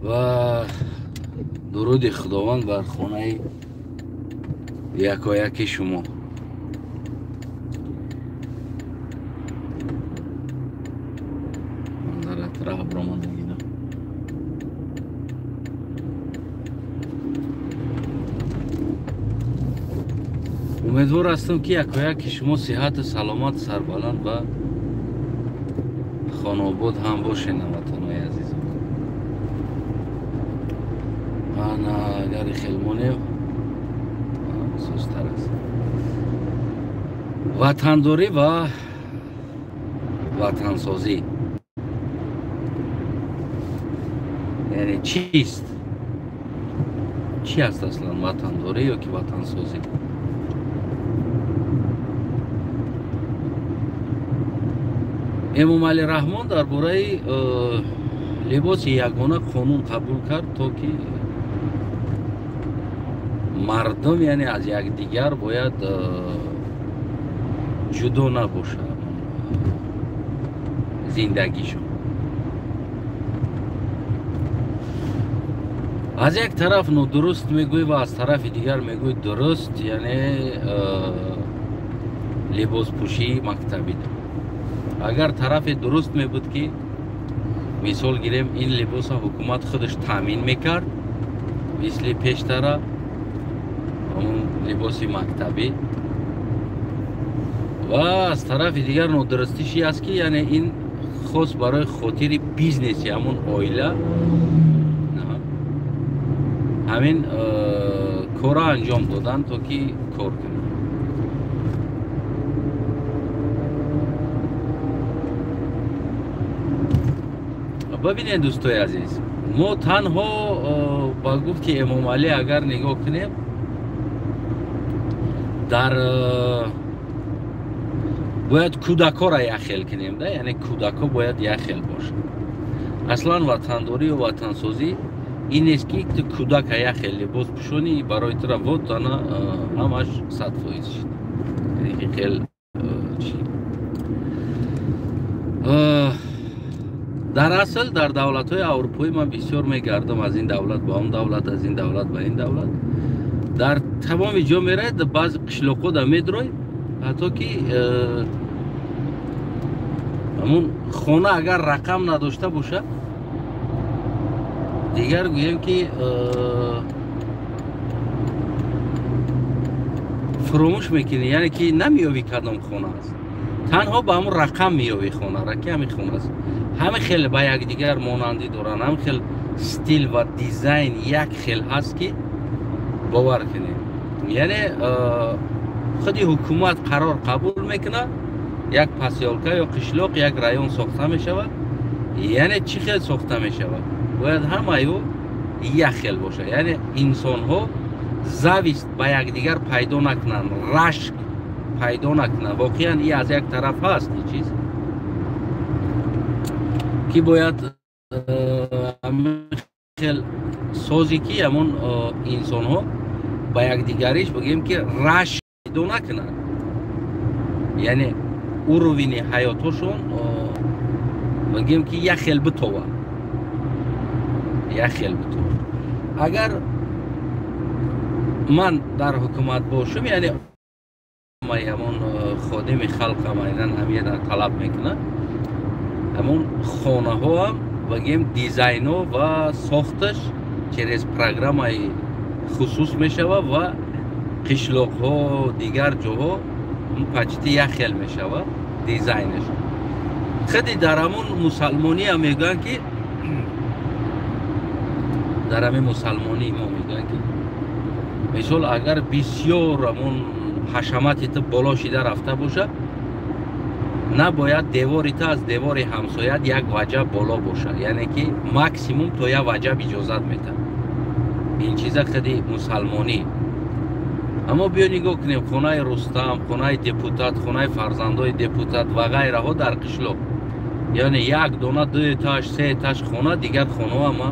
Ва дуруди Худованд бар хонаи якояки шумо. Дар атроф баромадагида. Умедвор ҳастам, ки якояки шумо сиҳату саломат, сарбаланд ва хонобод ҳам бошед, ҳамватанои азизам. Ана агари хелмонев сустар аст. Ватандорӣ ва ватансозӣ яъне чист? Чӣ аст аслан ватандорӣ ё ки ватансозӣ? Эмомалӣ Раҳмон дар бораи либоси ягона қонун қабул кард, то ки мардум яъне аз якдигар бояд ҷудо набошад зиндагишон. Аз як тараф нодуруст мегӯй ва аз тарафи дигар мегӯй дуруст, яъне либоспӯшии мактабӣ. Агар тарафи дуруст мебуд, ки мисол гирем, ин либоса ҳукумат худаш таъмин мекард, мисли пештара ҳамун либоси мактабӣ. Ва аз тарафи дигар нодурустиш аст, ки яъне ин хос барои хотири бизнеси ҳамун оила ҳамин корро анҷом додан, то ки кор кунад. Бибинед, дӯстои азиз, мо танҳо ба гуфти Эмомалӣ агар нигоҳ кунем, дар бояд кӯдакҳоро якхел кунем, да, яъне кӯдакҳо бояд якхел бошанд. Аслан ватандорӣ ё ватансозӣ ин нест, ки ту кӯдака якхел либос пӯшонӣ, барои тура вот ана ҳамаш 100% шид. Яъне хел чи дар асл дар давлатҳои аврупоӣ ман бисёр мегардам, аз ин давлат ба он давлат, аз ин давлат ба ин давлат, дар тамоми ҷо меравед, баъзе қишлоқҳо да медрой, ҳатто ки ҳамун хона агар рақам надошта бошад, дигар гӯем ки фуромӯш мекунӣ, яъне ки намеёбӣ кадом хона аст, танҳо ба ҳамун рақам меёбӣ хонара, ки ҳамин хона аст. Ҳамин хел ба якдигар монандӣ доранд, ҳамин хел стил ва дизайн як хел ҳаст, ки бовар кунед. Яъне худи ҳукумат қарор қабул мекунад, як посёлка ё қишлоқ, як район сохта мешавад. Яъне чӣ хел сохта мешавад? Бояд ҳамаю як хел бошад. Яъне инсонҳо зависть ба якдигар пайдо накунанд, рашк пайдо накунанд. Воқеан и аз як тараф ҳаст ин чиз, ки бояд хел созе, ки ҳамон инсонҳо ба якдигариш бигӯем, ки рашк пайдо накунанд, яъне уровени ҳаётошон бигӯем, ки як хел битова, як хел битова. Агар ман дар ҳукумат бошам, яъне ҳамон ходими халқам айнан ҳамин талаб мекунад, ҳамон хонаҳоам бигӯем дизайно ва сохташ через программаи хусус мешавад ва қишлоқҳо, дигар ҷоҳо почти як хел мешавад дизайнаш. Худи дар ҳамун мусалмониам мегӯянд, ки дар ҳамин мусалмонии мо мегӯянд, ки мисол агар бисёр ҳамун ҳашамати ту боло шида рафта бошад, набояд девори ту аз девори ҳамсоят як ваҷаб боло бошад, яъне ки максимум то як ваҷаб иҷозат медиҳад. Ин чиза худи мусалмонӣ. Аммо биё нигоҳ кунем, хонаи Рустам, хонаи депутат, хонаи фарзандои депутат ва ғайраҳо дар қишлоқ, яъне як дона, ду этаж, се этаж хона, дигар хонаҳо ҳама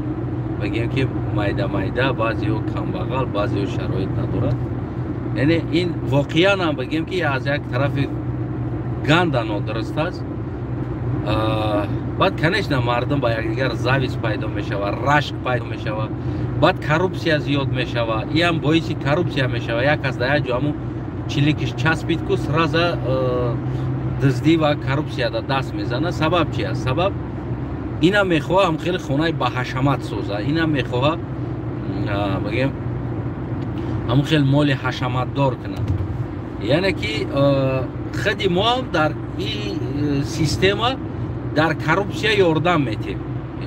бигем, ки майда майда, баъзеҳо камбағал, баъзеҳо шароит надорад. Яъне ин воқеан ҳам бигем, ки аз як тарафи ганда нодуруст аст. Баъд, конечно, мардум ба якдигар зависть пайдо мешавад, рашк пайдо мешавад, баъд коррупсия зиёд мешавад. Иам боиси коррупсия мешавад. Як кас дар як ҷо ҳамун чиликиш часпид ку, сразу дуздӣ ва коррупсия дар даст мезанад. Сабаб чи аст? Сабаб инам мехоҳа ҳам хеле хонаи баҳашамат соза, инам мехоҳа, бигем, ҳамун хел моли ҳашаматдор кунад. Яъне ки худи мо ҳам дар ин система дар коррупсия ёрдам метем,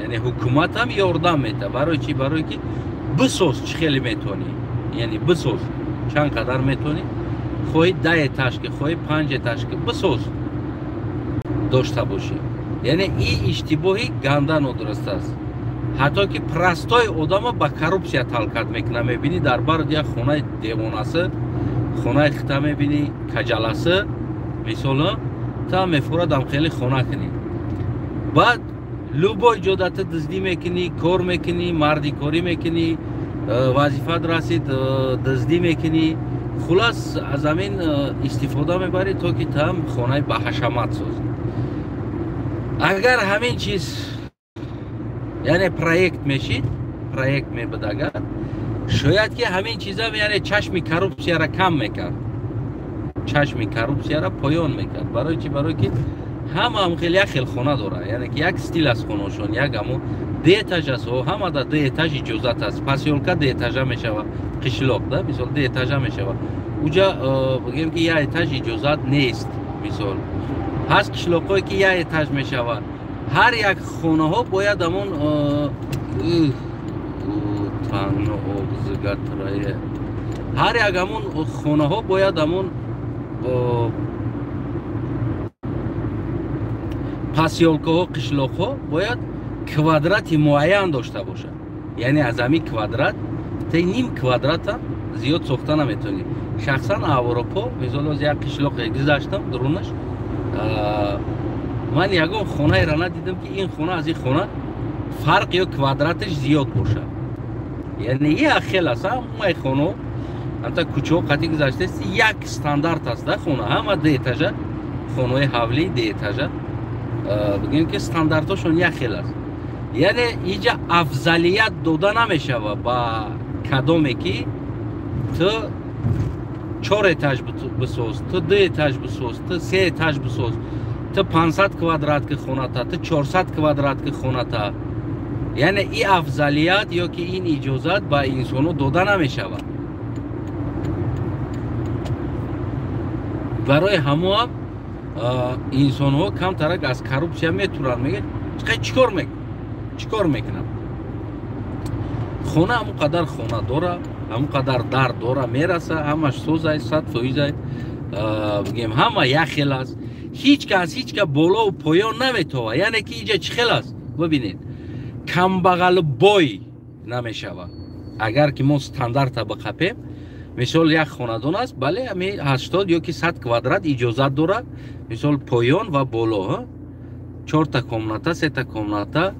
яъне ҳукумат ҳам ёрдам метавад. Барои чӣ? Барое ки бисоз чӣ хеле метавонӣ, яъне бисоз чанд қадар метавонӣ, хоҳӣ 10 этаж ки, хоҳӣ 5 этаж ки, бисоз дошта бошӣ. Яъне ин иштибоҳи ганда нодуруст аст. Ҳатто ки простой одама ба коррупсия толкать мекунад. Мебинӣ, дар бард як хонаи девонасы, хонаи хита мебинӣ, каҷаласы, мисол, та мефурад ам хеле хона кунӣ. Баъд любой ҷода ту дуздӣ мекунӣ, кор мекунӣ, мардикорӣ мекунӣ, вазифат расид, дуздӣ мекунӣ. Хулас, аз ҳамин истифода мебарӣ, то ки там хонаи баҳашамат созӣ. Агар ҳамин чиз, яъне проект мешид, проект мебуд, агар шояд ки ҳамин чизам, яъне чашми коррупсияра кам мекард, чашми коррупсияра поён мекард. Барои чӣ? Барое ки ҳама ҳам хеле як хел хона дорад, яъне ки як стиль аст хонашон, як ҳамо ду этаж аст. Ҳама да ду этаж иҷозат аст. Посёлка ду этажа мешавад, қишлоқ да, мисол, ду этажа мешавад. Уҷа бигем ки як этаж иҷозат нест. Мисол, ҳаст қишлоқҳое ки як этаж мешавад. Ҳар як хонаҳо бояд ҳамон тангно обзигатрае, ҳар як ҳамон хонаҳо бояд ҳамон посёлкаҳо, қишлоқҳо бояд квадрати муайян дошта бошад. Яъне аз ҳамин квадрат те ним квадрата зиёд сохта наметавонӣ. Шахсан Аврупо, мисол, оз як қишлоқе гузаштам, дурунаш ман ягон хонаеро надидам, ки ин хона аз ин хона фарқ ё квадраташ зиёд бошад. Яъне як хел аст ҳамаи хонаҳо. Ҳамта кӯчаҳо қатъи гузаштаст, як стандарт аст да хона, ҳама ду этажа, хонаҳои ҳавлӣ ду этажа, бигӯем ки стандартҳошон як хел аст. Яъне иҷа афзалият дода намешавад ба кадоме ки ту 4 этаж бисоз, ту 2 этаж бисоз, ту 3 этаж бисоз, ту 500 квадрат ки хоната, ту 400 квадрат ки хоната. Яъне ин афзалият ё ки ин иҷозат ба инсонҳо дода намешавад. Барои ҳамоам инсонҳо камтарак аз коррупсия метуранд. Мегӯяд, чикор мекунам? Хона ҳамон қадар хона дора, ҳамон қадар дар дора, мераса, ҳамаш созай, 100%, бигем, ҳама як хел аст. Ҳеҷ кас ҳеҷ ка болову поён наметовад. Яъне ки иҷа чӣ хел аст? Бибинед, камбағалу бой намешавад. Агар ки мо стандарта биқапем, мисол, як хонадон аст, бале, ҳами 80 ё ки 100 квадрат иҷозат дорад, мисол, поён ва боло, 4та комната, 3та комната,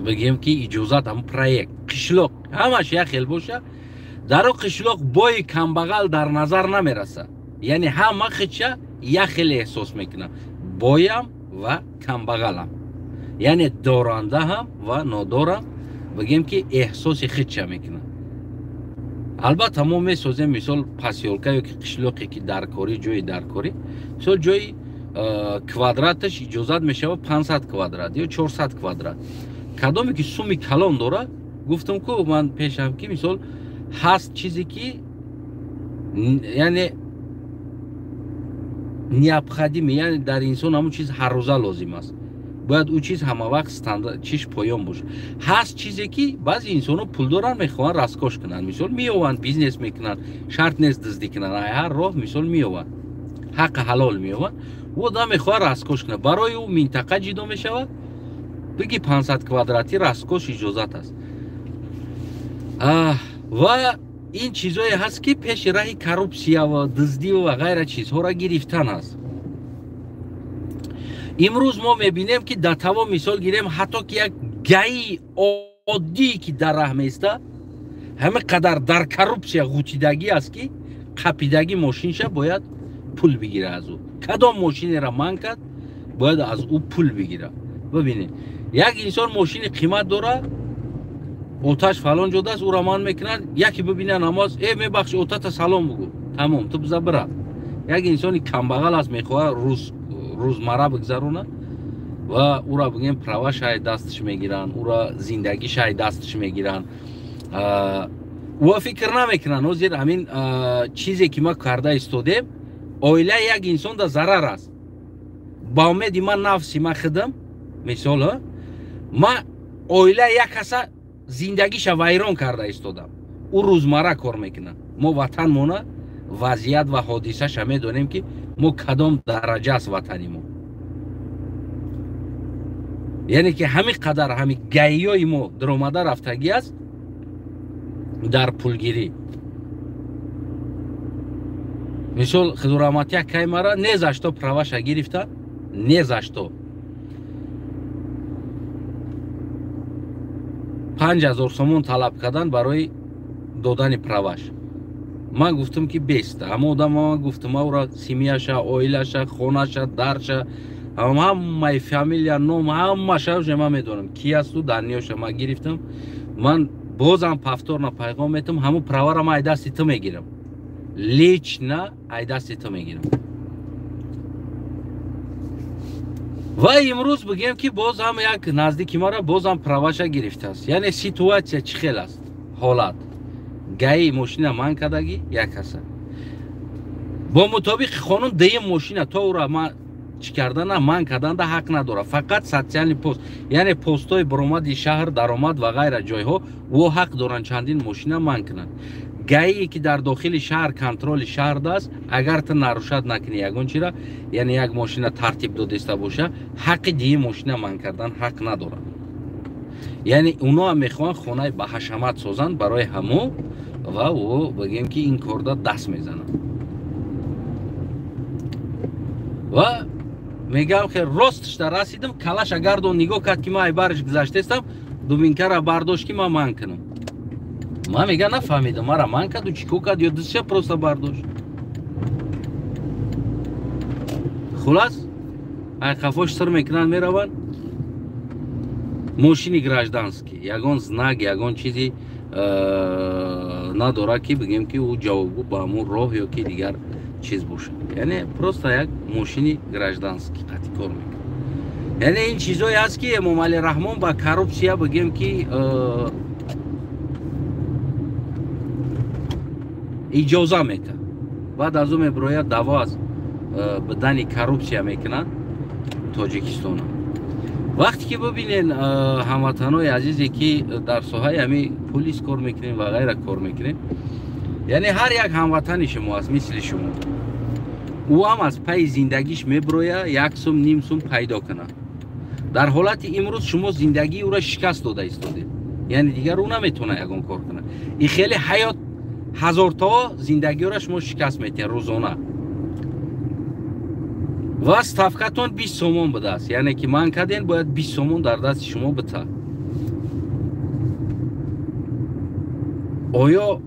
бигем ки иҷозат, ҳам проект қишлоқ ҳамаш як хел боша, дар о қишлоқ бои камбағал дар назар намерасад. Яъне ҳама хича як хел эҳсос мекунад, боям ва камбағалам, яъне доранда ҳам ва нодорам, бигем ки эҳсоси хича мекунад. Албатта, мо месозем, мисол, посёлка ё ки қишлоқе ки даркорӣ, ҷои даркорӣ, мисол, ҷои квадраташ иҷозат мешавад 500 квадрат ё 400 квадрат. Кадоме ки суми калон дорад, гуфтам ку ман пешам, ки мисол ҳаст чизе ки, яъне необходимый, яъне дар инсон ҳамон чиз ҳаррӯза лозим аст, бояд ӯ чиз ҳама вақт стандарт чиш поён бошад. Ҳаст чизе ки баъзе инсонҳо пул доранд, мехоҳанд роскошь кунанд, мисол, меёванд, бизнес мекунанд, шарт нест дуздӣ кунанд, ҳар роҳ, мисол, меёванд, ҳаққи ҳалол меёванд, ӯ одам мехоҳад роскошь кунад, барои ӯ минтақа ҷидо мешавад, биги 500 квадрати роскошь иҷозат аст. Ва ин чизое ҳаст, ки пеши раҳи коррупсия ва дуздӣ ва ғайра чизҳоро гирифтан аст. Имрӯз мо мебинем, ки дар таво, мисол гирем, ҳатто ки як гаи оддӣ ки дар раҳ меиста, ҳама қадар дар коррупсия ғутидагӣ аст, ки қапидагӣ мошинша бояд пул бигира аз ӯ. Кадом мошинеро манъ кард? Бояд аз ӯ пул бигирад. Бибинед, як инсон мошини қимат дора, оташ фалон ҷодааст, ӯро ман мекунад, яке бибина намоз, мебахши, отата салом бугӯ, тамом, ту биза бира. Як инсони камбағал аст, мехоҳад рӯзмарра бигзаронад ва ӯро бигем правашай дасташ мегиранд, ӯро зиндагишай дасташ мегиранд. Ӯ фикр намекунанд, ҳозир ҳамин чизе ки ма карда истодем, оилаи як инсон да зарар аст. Ба умеди ман нафси ман хидам, мисол, ма оилаи як каса зиндагиша вайрон карда истодам. Ӯ рӯзмарра кор мекунад. Мо ватанмона вазъият ва ҳодисаша медонем, ки мо кадом дараҷа аст ватани мо. Яъне ки ҳамин қадар ҳамин гаиёи мо даромада рафтагӣ аст дар пулгирӣ. Мисол, Хидураҳматия каймара не за что праваша гирифта, не за что. 5000 сомон талаб кардан барои додани праваш. Ман гуфтам ки беста. Ҳама одам ман гуфтам, ман ӯра семьяша, оилаша, хонаша, дарша, ҳамаи фамилия, ном, ҳамаша уже ман медонам. Ки асту даниёша ман гирифтам. Ман бозам повторно пайғом метам, ҳамун правара ман ай дасти ту мегирам. Лично ай дасти ту мегирам. Ва имрӯз бигем ки боз ҳам як наздики мара боз ҳам праваша гирифтааст. Яъне ситуатсия чӣ хел аст? Ҳолат. Гаи мошина ман кардагӣ як каса. Бо мутобиқи қонун дуюм мошина то ӯра ман чӣ кардана, ман карданда ҳақ надорад. Фақат социальный пост, яъне постҳои баромади шаҳр, даромад ва ғайра ҷойҳо ӯ ҳақ доранд чандин мошина ман кунанд. Гаие ки дар дохили шаҳр контроли шаҳр аст, агар ту нарушат накунӣ ягон чира, яъне як мошина тартиб додиста боша, ҳаққи дигар мошина ман кардан ҳақ надорад. Яъне уно ҳам мехоҳанд хонаи ба ҳашамат созанд барои ҳамо ва ӯ бигем ки ин корда даст мезанад. Ва мегам ки росташда расидам, калаша гардон нигоҳ кард ки ман ай бараш гузаштаистам, дубинкара бардошт ки ман ман кунам. Ман мега нафаҳмидам, мара ман карду чӣ кор кард ё дастша просто бардошт. Хулас, ай қафош сир мекунанд, мераванд. Мошини гражданский, ягон знак, ягон чизи надорад ки бигем ки ӯ ҷавобгӯ ба ҳамун роҳ ё ки дигар чиз бошад. Яъне просто як мошини гражданский қатъи кор мекунад. Яъне ин чизое аст ки Эмомалӣ Раҳмон ба коррупсия бигем ки иҷоза метаҳад. Баъд аз ӯ мебирояд даъво аз бидани коррупсия мекунад Тоҷикистона. Вақте ки бибинен ҳамватанои азизе ки дар соҳаи ҳамин полис кор мекунем ва ғайра кор мекунем, яъне ҳар як ҳамватани шумо аст мисли шумо, ӯ ҳам аз пайи зиндагиш мебирояд як сум ним сум пайдо кунад. Дар ҳолати имрӯз шумо зиндагии ӯро шикаст дода истодед, яъне дигар ӯ наметавонад ягон кор кунад. Ин хеле ҳаёт ҳазорто зиндагиро шумо шикаст метиҳед рӯзона. Ва ставкатон 20 сомон будааст, яъне ки ман карден бояд 20 сомон дар дасти шумо бита. Оё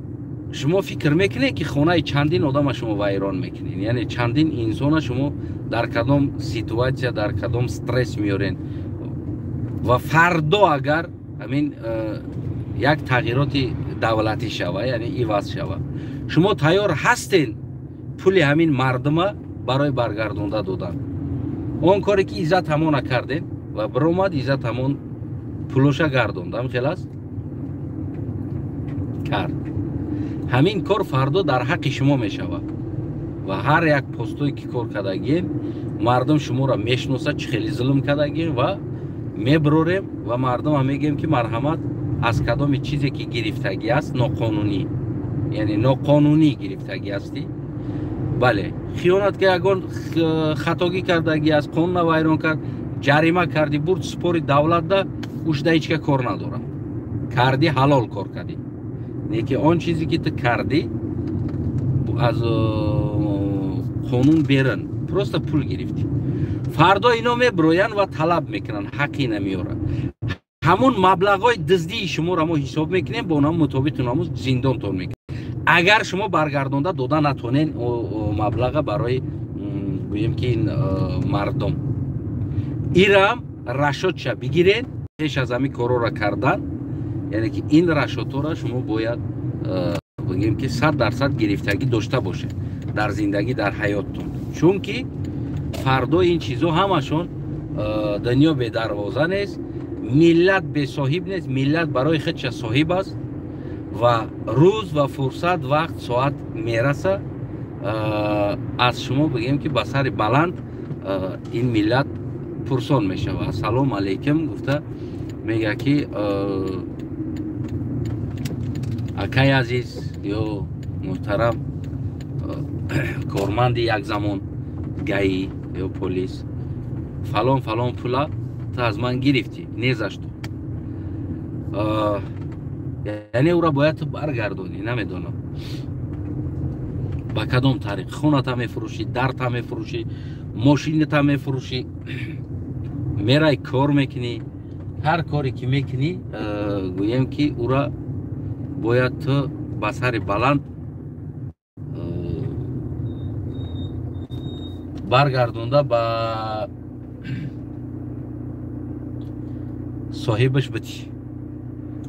шумо фикр мекунед ки хонаи чандин одама шумо вайрон мекунед? Яъне чандин инсона шумо дар кадом ситуатсия, дар кадом стресс меорен? Ва фардо агар ҳамин як тағйироти давлатӣ шава, яъне иваз шава, шумо тайёр ҳастен пули ҳамин мардума барои баргардонда додан? Он коре ки иззат ҳамона кардем ва биромад, иззат ҳамон пулоша гардонд, ҳам хел аст кард. Ҳамин кор фардо дар ҳаққи шумо мешавад ва ҳар як постое ки кор кардагием, мардум шуморо мешиносад, чӣ хеле зулм кардагием ва мебирорем ва мардум ҳам мегӯем ки марҳамат, аз кадоми чизе ки гирифтагӣ аст ноқонунӣ, яъне ноқонунӣ гирифтагӣ ҳастӣ, бале, хиёнат ки ягон хатогӣ кардагӣ аст, қонуна вайрон кард, ҷарима кардӣ, бурд супори давлатда, ушда ҳеч ка кор надорад. Кардӣ, ҳалол кор кардӣ. Лекин он чизе ки ту кардӣ аз қонун берун, просто пул гирифтӣ. Фардо ино мебироянд ва талаб мекунанд, ҳаққи намеоранд. Ҳамун маблағҳои дуздии шуморо мо ҳисоб мекунем, бо онҳо мутобиқи номус зиндонтон мекунем. Агар шумо баргардонда дода натонен маблаға барои гӯем ки ин мардум. Ирам расчётша бигирен пеш аз ҳамин корора кардан, яъне ки ин расчётҳоро шумо бояд бигем ки 100% гирифтагӣ дошта бошед дар зиндагӣ, дар ҳаёттон, чунки фардо ин чизо ҳамашон дунё бедарвоза нест, миллат бесоҳиб нест, миллат барои худша соҳиб аст ва рӯз ва фурсат, вақт, соат мераса, аз шумо бигем ки ба сари баланд ин миллат пурсон мешавад. Ассалому алайкум гуфта мега ки акай азиз ё муҳтарам корманди як замон ГАИ ё полис, фалон фалон пула ту аз ман гирифтӣ, не за что, яъне ӯра бояд ту баргардонӣ. Намедонам ба кадом тариқ, хоната мефурӯшӣ, дарта мефурӯшӣ, мошината мефурӯшӣ, мерай кор мекунӣ, ҳар коре ки мекунӣ, гӯем ки ӯра бояд ту ба сари баланд баргардонда ба соҳибаш битӣ.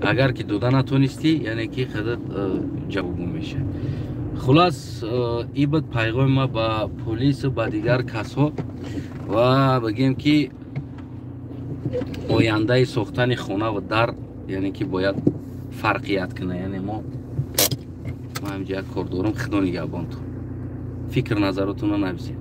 Агар ки дода натонистӣ, яъне ки худат ҷавобгӯ мешавӣ. Хулас, ин буд пайғоми ма ба полису ба дигар касҳо ва бигем ки ояндаи сохтани хона ва дар, яъне ки бояд фарқият кунад. Яъне мо ҳамҷа як кор дорам. Худо нигаҳбонтон, фикр назаротонро нависед.